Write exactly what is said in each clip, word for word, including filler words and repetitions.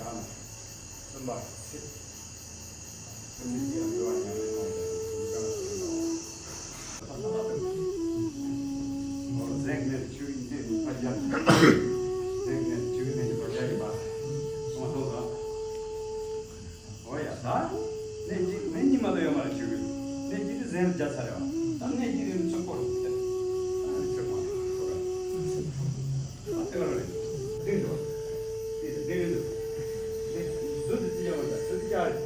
གསུམ་པ་ཚེ། ཚེ་མི་འདི་ཡང་ཡོད་པ་ཉམས་ལེན་གནང་བའི་གོམས་གང་ཞིག་ཡིན་ནོ། གཟན་གནས་ཆུ་བོའི་འདི་ནི་ཕ་རྒྱལ། གཟན་གནས་ཆུ་བོའི་འདི་ནི་ཕ་རྒྱལ་ཡིན་པ། སོང་སོང་སོང་། འོ་ཡ་ད། གནས་གཅིག་གནས་གཉིས་མ་གཏོགས་ཡོད་མ་རེད་ཆུ་བོའི། གནས་གཅིག་དེ་གཟན་ལ་སྦྱར་ཚར་རེད་བ། ད་གནས་གཅིག་དེ་ནི་ཚུར་སྐོར་རེད། ད་ནི་ཚུར་མ་རེད། ཨ་དེ་ལ་རེད། སྡིངས་འདུག་དེ་སྡིངས་རེད་འདུག་དེ་ཟུར་དུ་རྩི་རྒྱག་མ་རེད། ཟུར་དུ་རྒྱག་རེད།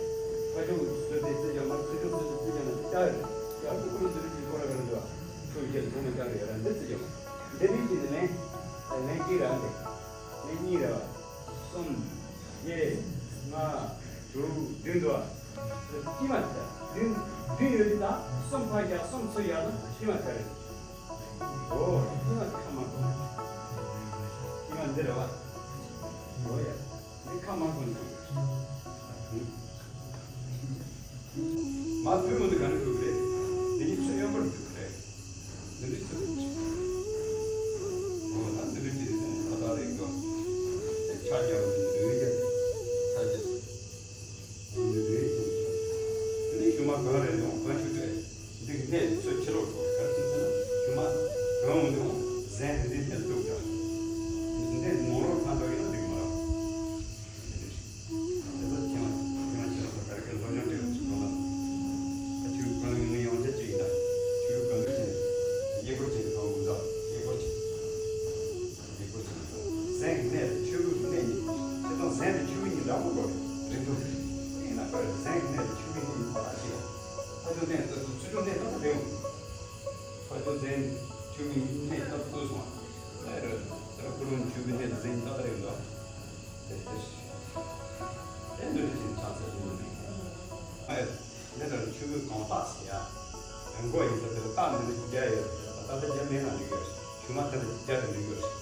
ཕ་ཆུང་ཟུར་དེ་རྩི་རྒྱག་མ་རེད། ཕ་ཆུང་ཟུར་དུ་རྩི་རྒྱག་མ་རེད། རྒྱག་རེད། རྒྱག་དུས་ཀུ་རུ་ཟུར་དུ་རྩི་སྐོར་ར་རེད་འདུག་ཚུར་རྒྱག་ཚུར་མ་རྒྱག་རེད། ར་འདི་རྩི་རྒྱག་མ་རེད། འདི་ནི་ཅི་ནི་ལན། ལན་གཅིག་ར་འདི། ལན་གཉིས་ར་བ། གསུམ། བརྒྱད། ལྔ། དྲུག་བདུན་འདུག་ཨ། དཀྱིལ་མ་དེ་བདུན། བདུན་ཡོད་དུས་ད་གསུམ་ཕར་རྒྱག་གསུམ་ཚུར་རྒྱག་ན་དཀྱིལ་མ་དེ་རེད། འོ་དཀྱིལ་མ་དེ་ཁ་མ་གཏོགས། དཀྱིལ་མ་འདི་རེད་བ། འོ་ཡ། འདི་ཁ་མ་གཏོགས་ནི། མ་བུད་མི་འདི་ག་ནས་བུད་ཀྱི་རེད། འདི་གཉིས་ཚུར་གཡོན་པར་བུད་ཀྱི་རེད། འདི་འདྲའི་ཚུལ། འོ་ད་འདི་འདྲའི་ཚུལ་ད་ལྟ་རེད་འགྲོ། ཆ་རྒྱག་པ་འདི་འདྲའི་རེད། ཆ་རྒྱག་འདི་འདྲའི་ཚུལ། འདི་ནི་གཞུག་མ་གང་རེད་ཡོང་གང་ཆུ་དྲོད། འདི་གི་གནས་ཚུལ་ཕྱི་ལོགས་འགྲོ་ག་རེ་ཚུལ་ཟེར་ན་གཞུག་མ་གང་འོང་འདི་འོང་གཟན་འདི་འདི་ཐལ་འདུག་འདྲ། འདི་འདི་ངོ་རོར་ཁ་འགྲོ་ཡོང་འདི་གི་མ་རེད། དེ་ཚོ་ཁྱེད་རང་ཁྱེད་རང་ཁྱེད་རང་ཚོ་ག་རེ་ག་རེ་སློབ་སྦྱོང་སྤྲད་ཡོད་ཚུལ་ལ། ད་ཆུ་གང་ཡོང་ཡོང་ཆ་གཅིག་ཡིན་ད། ཆུ་གང་འདྲ་བྱས་ནས་གཡས་སྐོར་བྱས་ནས་གང་འོང་ད་གཡས་སྐོར་བྱས། གཡས་སྐོར་བྱས་ནས་གཟན་གྱི་གནས་དང་ཆུ་བོའི་གནས་གཉིས། སྤྱིར་བཏང་གཟན་དང་ཆུ་བོ་གཉིས་འདྲ་པོ་འགྲོ་རེད་རིང་ཐུང་། ཡིན་ན་ཁོས་གཟན་གྱི་གནས་དང་ཆུ་བོའི་གནས་གཉིས་ཁོ་ཐག་ཆོད་ཡ། ཕ་ཆུང་གནས་ད་ཚུར་ཕྱོགས་གནས་ད་ད་རེད་འོང་། ཕ་ཆུང་གཟན་ཆུ་བོའི་གནས་ད་བཀོད་སོང་བ། ཨེ་རེད། ད་ཁོ་རང་ཆུ་བོའི་གནས་དང་གཟན་ད་ད་རེད་འདུག་དེ་དེ་ཨེ་འདི་འདྲ་ཅིག་ཆགས་ཚར་ཡོད་མ་རེད། ཨེ་འདི་ལྟར་ཆུ་བོའི་གང་དག་ཟེར་ཡ། མགོ་ཡིན་ས་དེར་རྟགས་འདི་འདྲ་རྒྱ་ཡོད་རེད། ད་ལྟ་རྒྱ་མེད་ན་འགྲིག་ཡོད་རེད། ཆུ་མ་དེ་འདྲ་རྒྱ་དེ་འགྲིག་ཡོད་རེད།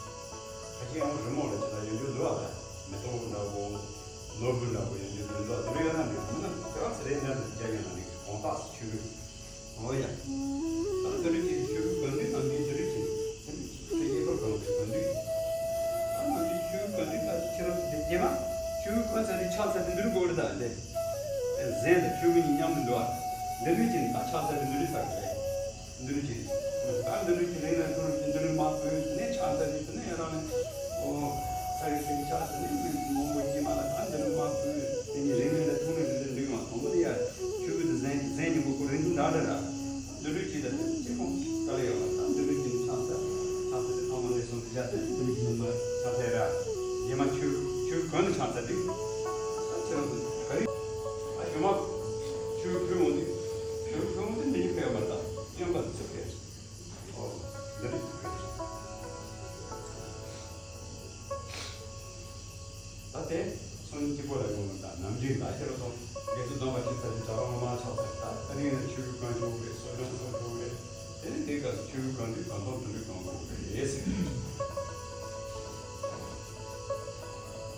ཁ་ཅིག་ཡང་རི་མོ་ལ་ཅི་ལ་ཡོད་རྒྱུ་འདུག་བ། ད་མེ་ཏོག་འདྲ་པོ། ནོར་བུ་འདྲ་པོ་ཡོད་རྒྱུ་འདུག་དེ་འདྲ་ཡོད་ན་འགྲིག་མིན་ན་དེ་རང་ཚེ་རེ་འདྲ་འདི་རྒྱ་ཡོད་ན་འགྲིག་གང་དག་ཟེར་ཆུ་བོའི། འོ་ཡ། ད་དེ་རིང་གི་ཆུ་བོའི་གོས་འདུས་ནམ་རྒྱུན་དེ་རིང་གི་དེ་ནི་ཆུ་ཡེ་ཤེས་གོས་འདུས་གོས་འདུས། ད་ནམ་རྒྱུན་ཆུ་བོའི་གོས་འདུས་ད་ཕྱི་རབས་དེ་རྗེས་མ་ཆུ་བོའི་གོས་ཚ་དེ་ཕྱག་འཚལ་དེ་འདུལ་དགོས་རེད་ད་དེ། གཟན་དང་ཆུ་བོ་གཉིས་མཉམ་དུ་འདུལ་བ། འདི་ལུས་ཀྱི་ད་ཕྱག་འཚལ་དེ་འདུལ་ས་རེད། འདུལ་གྱི། ད་འདུལ་གྱི་ལས་ན་འདུལ་གྱི་འདུལ་མ་བུ་ནས་ཕྱག་འཚལ་དེ་ནས་ཡ་རང་ནས། ཨོ། ས་ཡི་སེང་ཆགས་ཟེར་ནས་མི་མང་པོ་སྐྱེས་མ་ལ་ད་འདི་ནི་མ་བུ་དེ་ནི་རིང་ལས་ད་ཐུང་ནས་འདི་འདི་འདུག་ཡོང་བ་དང་པོ་དེ་ཡ། ཆུ་བོ་དེ་གཟན་གཟན་གྱི་མགོ་སྐོར་རིང་ཐུང་འདྲ་འདྲ་ར། འདི་འདྲ་ཅིག་ད་ཅི་གོང་དཀའ་ལས་ཡོད་ལ་ད་འདི་འདྲ་ཅིག་ཆགས་ཚར་ཆགས་ཚར་དེ་ཐོག་མ་ནས་སོང་དེ་བྱ་དེ་འདི་འདྲ་ཅིག་མ་ཆགས་ཚར་ར། རྗེས་མ་ཆུ་ཆུ་གོན་ནས་ཆགས་ཚར་དེ། ད་ཁྱེད་རང་ཚོ་ག་རེ། ད་ཞུ་མ་ཆུ་ཕུལ་འོང་དུས་ཆུ་ཕུལ་འོང་དུས་འདི་ཉིད་ཕེབས་མ་རེད་ད་སྟོན་པ་འདི་ཚོ་ཕེབས། ཨོ། འདི་རེད། ད་དེ་སོང་གཅིག་པོ་ལ་ཡོང་ལ་ད་ནམ་རྒྱུན་ད་ཁྱེད་རང་ཚོ་དགེ་ཚུལ་སྡོམ་པ་ཁྲིད་ཚར་དུས་གྲྭ་པ་ངོ་མ་ཆགས་ཚར་ད་ད་ནི་ཡང་ཆུ་གང་བྱུང་རེད། གསོལ་ལོ་གང་བྱུང་རེད། དེ་ནི་དེ་ག་ཆུ་གང་དུས་གང་ཐོག་དུ་འདྲི་གང་དགོས་རེད་ཟེར།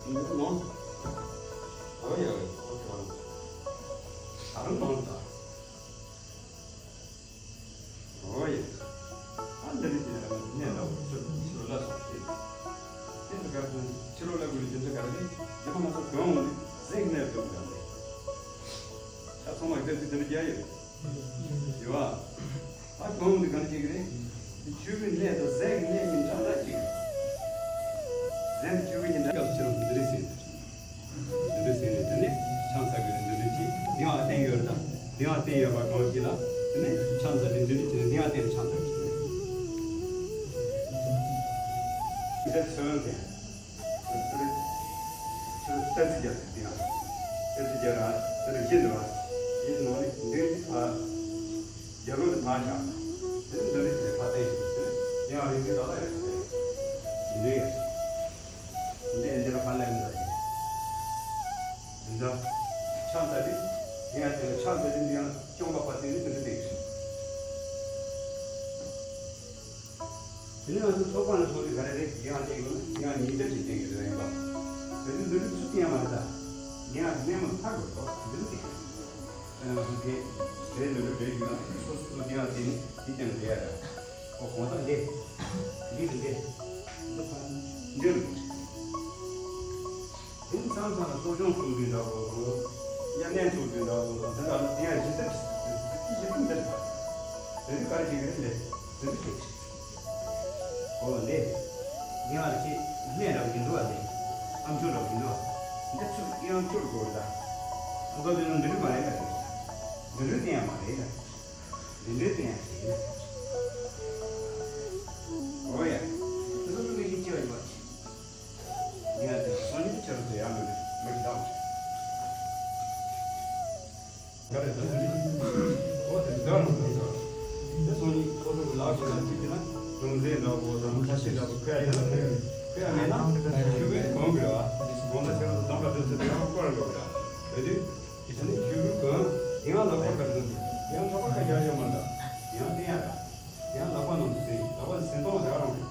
འདི་ནོ། ཨོ་ཡ་ཨོ་ཁྱོད་རང་ད་རུང་མང་ད། ཨོ་ཡ། ཨ་འདི་རེད་ཀྱི་གནས་ལ་ཕྱི་ལོ་ལ་སོགས་ཀྱི། དེ་ཚོ་ག་ཕྱི་ལོ་ལ་དགོས་རྒྱུ་ཚོ་ག་རེ་རེད། རྗེས་མ་ང་ཚོ་གང་འོང་ནས་གཟིགས་གནས་སྐབས་ག་རེ་རེད། ད་ཚང་མ་སྐད་ཆ་འདི་འདྲ་རྒྱག་ཡོད། ཡོད་ཨ། ཨ་གང་འོང་ནས་ག་རེ་བྱེད་ཀྱི་རེད། ཆོས་ཀྱི་གནས་དང་གཟན་གྱི་གནས་གཉིས་འདྲ་འདྲ་གཅིག་རེད། གཟན་དང་ཆོས་ཀྱི་གཉིས་འདྲ་སྐབས་ཕྱི་ལོ་འདི་རེད་ཟེར། འདི་འདྲ་ཟེར་ནས་དེ་ནས་ཕྱག་འཚལ་དགོས་རེད། འདི་འདྲ་ཅིག་འདི་ཡང་བསྟན་ཡོད་རེད་ད། འདི་ཡང་བསྟན་ཡོད་པ་གང་ཞིག་ལ་དེ་ནས་ཕྱག་འཚལ་དེ་འདི་འདྲ་ཅིག་ནས་འདི་ཡང་བསྟན་ནས་ཕྱག་འཚལ་དགོས་རེད། འདི་ཚོ་ཡང་དེ་ཚོ་ཚོ་ཚིག་རྒྱབ་དེ་ཡང་ཚོ་ཚིག་རྒྱབ་ར་དེ་རེ་བཞིན་འདུག་བ། བཞིན་ནང་ནས་འདི་ཕ། རྒྱ་ལོ་དེ་ཕར་བཞག་དེ་ནི་འདི་རིགས་ཀྱི་ཕ་སྟེང་ཞིག་དེ་ནི་ཡང་རིགས་འདི་ལ་ལ་ཡོད་དེ། འདི་འདི་འདི་ལ་ཕར་ལེན་འདི་འདི་འདི་ཕྱག་འཚལ་ཏེ། འདི་ཡང་དེ་ལ་ཕྱག་འཚལ་ཏེ་འདི་ཡང་སྐྱོང་པ་ཕ་སྟེང་ནི་འདི་འདི་སྟེང་ཞིག་དེ་ནི་ང་ཚོ་ཚོགས་པ་ནས་ཚོགས་དུས་ག་རེ་རེད། འདི་ཡང་སྟེང་ཡོད་ན་འདི་ཡང་ཉིས་བརྒྱ་ཞིག་སྟེང་གི་རེད་ཡིན་པ། དེ་ཚོ་འདི་འདི་ཚུར་སྟེང་མ་རེད་ད། འདི་ཡང་སྣེ་མོ་ཕར་དགོས་རེད་འདི་འདི་སྟེང་། ཨ་ནི་ང་ཚོ་དེ་རེད་འདི་འདྲ་རེད་ཡོད་ན་སོ་སོ་སོ་འདི་ཡང་དེ་ནི་འདི་ཀྱང་རེད་ཡ་ར། ཨོ་གོང་ས་འདི། འདི་དང་འདི། འདི་ཕར་འདི་རུ། འདི་ཚང་ ཚང་ལ་གསོ་སྦྱོང་ཚོགས་འདུ་འདྲ་བོ་དང་། མཉམ་ལས་ཚོགས་འདུ་འདྲ་བོ་དང་། དེ་འདྲ་ལ་དེ་ཡང་གཞི་རྩ་གཞི་རྩ་འདིར་དེ་རིགས་ག་རེ་བྱེད་ཀྱི་རེད་ལས། དེ་རིགས་བྱེད་ཀྱི་འོ་ལས། ཉེ་བར་ཆེ་གནས་རབ་ཡིན་འདུག་བ་ལས། ཨམ་ཆོག་རབ་ཡིན་འདུག་བ། འདི་ཚོ་ཡང་ཆོག་དགོས་ལ། ཨ་ཙོ་དེ་ནི་འདི་རིགས་མ་རེད་ལ། འདི་རིགས་དེ་ཡང་མ་རེད་ལ། འདི་འདྲའི་སྟེང་ཡང་ཞིག་ཡིན། འོ་ཡ། དེ་ཚོ་ཀླུ་མི་ཤིང་སྐྱེ་བ་ཡོད་པ་ཅིག་ཡིན་ཡ། དེ་སང་ཉིན་ཁྱེད་རང་ཚོ་ཡར་འགྲོ་རེད། མི་ཞིག་དང་། ཡ་རེད། ད་འདི་འོ་དེ་འདྲ་རང་འགྲོ་ཡ། དེ་སང་ཉིན་ཁོ་ཚོ་གི་ལག་ཤེས་ལ་ཅིག་བྱས་ན་གྲོང་གསེབ་འདྲ་པོ་དང་ཁ་ཤས་འདྲ་པོ་ཁོ་ཡ་ཡིན་ན། ཁོ་ཡ་མེད་ན་ཆུ་བོའི་གོང་གི་རེད་བ། གོང་ལ་ཁྱེད་རང་ཚོ་འདམ་པ་དེ་ཚོ་དེ་རང་སྐོར་འགྲོ་གི་རེད། འོ་དེ། དེ་ནས་ཆོས་གོས་གོན། ཡང་ལག་པ་ག་ཚོད་འདུག་ཡང་ལག་པ་ཁ་རྒྱག་ཡོད་མ་འདུག་ཡང་བསྟན་ཡ་ར། ཡང་ལག་པ་ནང་དུ་ཟིན། ལག་པ་ཟིན་སྟངས་དེ་ག་རང་རེད།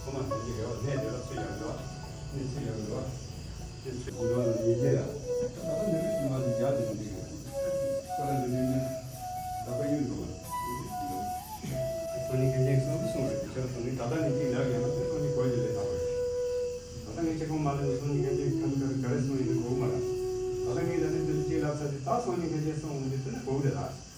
ཚང་མ་ཟིན་གྱི་རེད་བ། ནས་དེ་ལ་ཚོད་ཡག་གི་འདུག་བ། ནས་ཚོད་ཡག་གི་འདུག་བ། དེ་ཚོད་གོ་འདུག་ལ་ཉེས་ཅན་ཡ། ད་ལྟ་འདི་རིགས་ཀྱི་མ་ཟིན་རྒྱག་དེ་མི་འགྲིག་གི། ཁོ་རང་འདི་ནས་ནས་ལག་པ་གཡུག་འགྲོ་བ། སང་ཉིན་གན་རྒྱ་གསུང་གི་གསུང་རེད། དེ་ཁྱེད་རང་སང་ཉིན་ད་ལྟ་ནས་ཅིག་ལབ་ཡོད་ན་དེ་སང་ཉིན་གོ་ཡི་ལས་ཐག་རེད། ད་ལྟ་ངས་ཁྱེད་ཁོང་མ་ལབ་ན་སང་ཉིན་གན་རྒྱ་ཁམས་ག་རེ་ག་རེ་གསུང་ཡིན་ན་གོ་གི་མ་རེད། ད་ལྟ་ངས་ལབ་ན་དེ་ཚོ་ཅིག་ལབ་ཚར་དེ་ད་སང་ཉིན་གན་རྒྱ་གསུང་འོང་དེ་དེ་ནི་གོ་གི་རེད་ད།